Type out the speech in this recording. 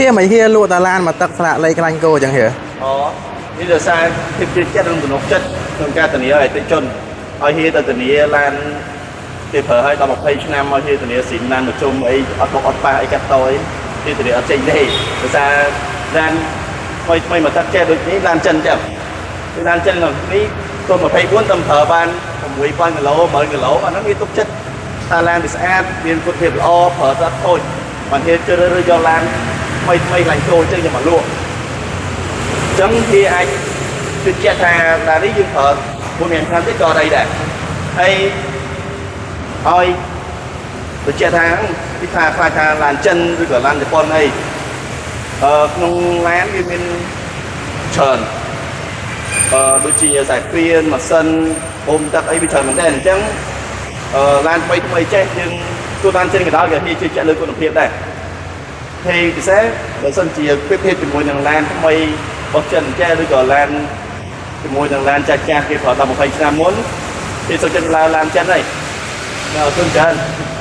ហៀមិនហៀលក់តាឡានមកទឹកស្លាកលេខខ្លាញ់គោអញ្ចឹងហៀ អូនេះដោយសារភាពជឿជាក់និងទំនុកចិត្តក្នុងការធានាឲ្យអតិថិជនឲ្យហៀទៅធានាឡានគេប្រើឲ្យដល់20ឆ្នាំឲ្យហៀធានាស៊ីមឡានប្រជុំអីអត់បុកអត់ប៉ះអីកាត់តអីហៀធានាអត់ចេញទេដោយសារឡានថ្មីថ្មីមកទឹកចេះដូចនេះឡានចិនចឹងគឺឡានចិននេះទល់24តំប្រើបាន6000គីឡូ10000គីឡូអាហ្នឹងវាទុកចិត្តថាឡានវាស្អាតមានគុណភាពល្អប្រើទៅអត់ខូចបានហៀជ្រើសរើសយកឡានថ្មីថ្មីខ្លាញ់គោចឹងយកមកលក់ អញ្ចឹងវាអាចជឿជាក់ថាឡាននេះយើងប្រើ4 5ឆ្នាំទៀតក៏អត់អីដែរហើយឲ្យបញ្ជាក់ថាពីថាខ្លាចថាឡានចិនឬក៏ឡានជប៉ុនអីអឺក្នុងឡានវាមានច្រើនអឺដូចជាខ្សែព្រានម៉ាស៊ីនបូមទឹកអីវាច្រើនមែនតើអញ្ចឹងអឺឡានថ្មីថ្មីចេះយើងទោះឡានចិនក៏ដោយក៏គេជឿជាក់លើគុណភាពដែរ ហើយពិសេសបើសិនជាប្រៀបធៀបជាមួយនឹងឡានថ្មីរបស់ចិនចេះឬក៏ឡានជាមួយនឹងឡានចាស់ចាស់គេប្រើដល់20ឆ្នាំមុនគេសុខចិត្តឡើងឡានចិនហើយអរគុណច្រើន។